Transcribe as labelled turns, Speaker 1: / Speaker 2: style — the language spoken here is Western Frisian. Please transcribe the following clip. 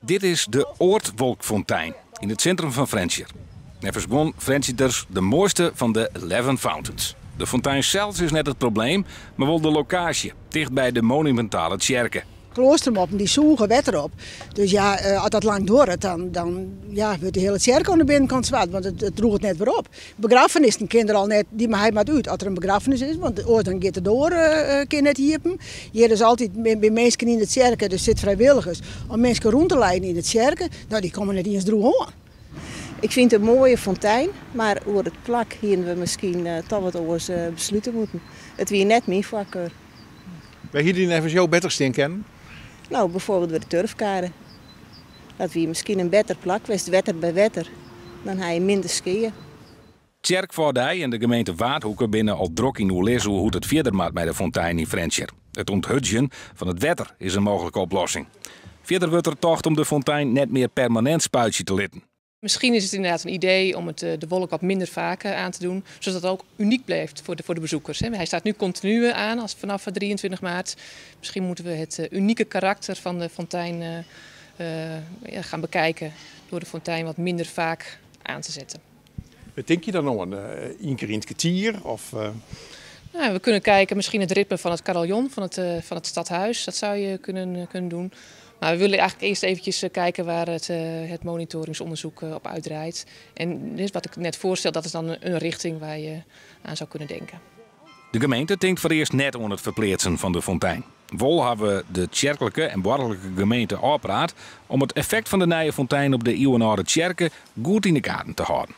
Speaker 1: Dit is de Oortwolkfontein yn it sintrum fan Frjentsjer. Neffens guon Frjentsjerters de moaiste fan de Eleven Fountains. De fontein sels is net it probleem, mar wol de lokaasje, ticht by de monumintale tsjerke.
Speaker 2: Kloastermoppen dy sûge wetter op. Dus ja, as dat lang duorret, dan, dan ja, wurdt de hiele tsjerke oan de binnenkant swart, want it drûget net wer op. Begraffenissen kin der al net, dy hy moat út as der in begraffenis is, want oars dan giet de doar kin net iepen. Hjir is altyd by minsken yn de tsjerke, der sit frijwilligers om minsken rûn te leiden yn de tsjerke. No, dy komme net iens droech oan.
Speaker 3: Ik fyn it in moaie fontein, mar oer it plak hiene we miskien toch wat oars beslute moeten. It wie net myn foarkar.
Speaker 4: Wêr hie dy neffens jo better stean kinnen?
Speaker 3: No, bijvoorbeeld by de Turfkade. Dat wie miskien in better plak west, wetter by wetter. Dan ha je minder skea.
Speaker 1: Tsjerkfâdij en de gemeente Waadhoeke binne al drok yn oerlis oer hoe't it fierder moat mei de fontein yn Frjentsjer. It ûnthurdzjen fan it wetter is in mooglike oplossing. Fierder wurdt der tocht om de fontein net mear permanint spuitsje te litten.
Speaker 5: Misschien is het inderdaad een idee om de wolk wat minder vaak aan te doen, zodat het ook uniek blijft voor de bezoekers. Hij staat nu continu aan als vanaf 23 maart. Misschien moeten we het unieke karakter van de fontein gaan bekijken door de fontein wat minder vaak aan te zetten.
Speaker 4: Wat tinke je dan oan? Ien kear yn it kertier? Of?
Speaker 5: Nou, we kunnen kijken, misschien het ritme van het carillon van het stadhuis. Dat zou je kunnen doen. Maar we willen eigenlijk eerst eventjes kijken waar het monitoringsonderzoek op uitdraait. En dus wat ik net voorstel, dat is dan een richting waar je aan zou kunnen denken.
Speaker 1: De gemeente tinkt foarearst net oan it ferpleatsen fan de fontein. Wol hawwe de tsjerklike en boargerlike gemeente ôfpraat om it effekt fan de nije fontein op de iuwenâlde tsjerke goed yn de gaten te hâlden.